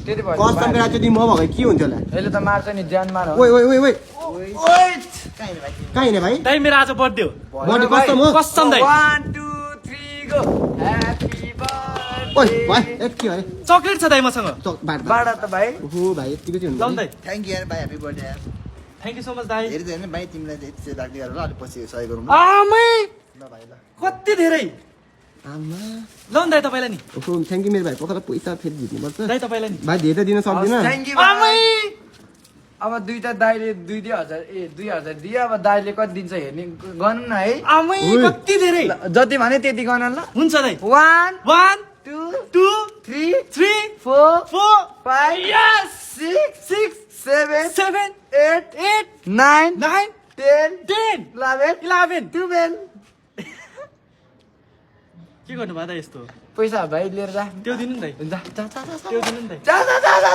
त्यति भयो कसम कुरा चाहिँ म भए के हुन्थ्यो होला यसले त मार्छ नि ज्यान मार हो ओइ ओइ ओइ ओइ ओइ कहाँ हिँड्ने भाइ दाइ मेरो आज बर्थडे हो बर्थडे कस्तो हो कसम दाइ 1 2 3 गो ह्यापी ओइ बर्थडे भाइ ए के अरे चक्लेट छ दाइ मसँग बाडा त भाइ ओहो भाइ यतिको चाहिँ ल हुनु दाइ थ्याङ्क यू यार भाइ ह्यापी बर्थडे यार थ्याङ्क यू सो मच दाइ धेरै धेरै भाइ तिमीलाई यति चाहिँ लाग्दै गरेर अलिक पछि सहयोग गरौँ आमै ल भाइ ल कति धेरै आमा ल नि दाइ तपाईँलाई नि ओहो थ्याङ्क यू मेरो भाइ पक्का पैसा फेरि जित्नुपर्छ दाइ तपाईँलाई नि भाइ धेरै त दिन सक्दिनँ थ्याङ्क यू आमै अब दुईटा दाइले 2000 दियो अब दाइले कति दिन्छ हेर्ने गर्नु न है आमै कति धेरै जति भने त्यति गर्न ल हुन्छ दाइ 1 1 2 2 3 3 4 4 5 Yes! 6 7 7 8 8 9 9 10 10 11 11 12 के गर्नु भयो दाइ यस्तो पैसा भाइ लिएर जा त्यो दिनु नि दाइ जा जा जा त्यो दिनु नि दाइ जा जा जा